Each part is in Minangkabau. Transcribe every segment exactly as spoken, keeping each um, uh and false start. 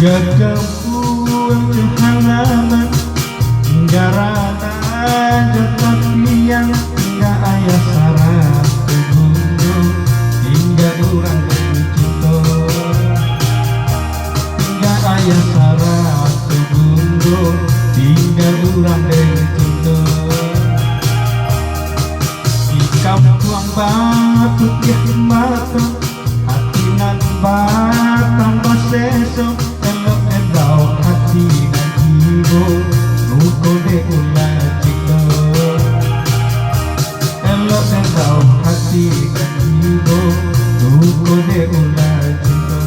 Ka kampuang jo halaman, tingga ranah jo tapian, tingga ayah sarah jo bundo, tingga urang den cinto. Tingga ayah sarah jo bundo, tingga urang den cinto. Di kampuang baputiah mato, ati nan batambah seso, elok den bawok ati nan ibo, luko dek ulah cinto. Elok den bawok ati nan ibo, luko dek ulah cinto.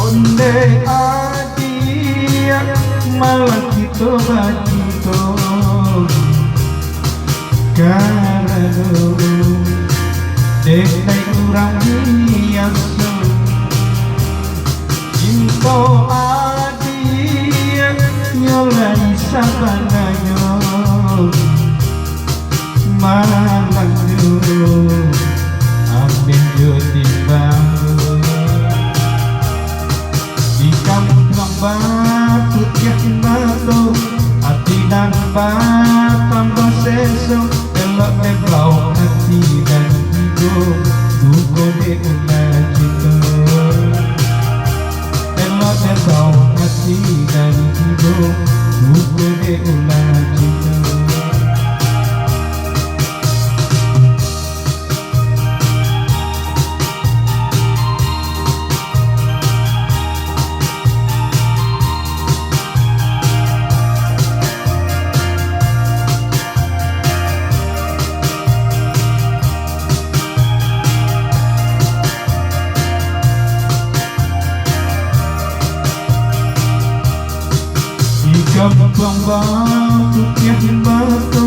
Ondeh adiak, malah kito bacinto. Karano dek dai urang biaso, cinto adiak nyo lai sabananyo. Malang jo, ameh jo timbang. Di kampuang baputiah mato, ati nan batambah seso, elok den bawok ati nan ibo, luko dek ulah cinto. Elok den bawok ati nan ibo, luko dek ulah cinto. Di kampuang baputiah mato,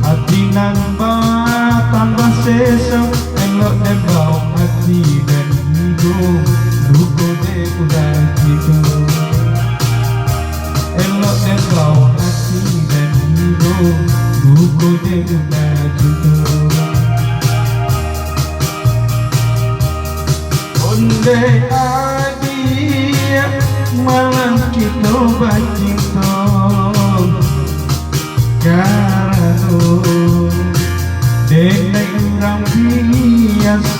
ati nan batambah seso, elok den bawok ati nan ibo, luko dek ulah cinto. Elok den bawok ati nan ibo, luko dek ulah cinto. Ondeh adiak, malang kito bacinto. Karano dek dai urang biaso,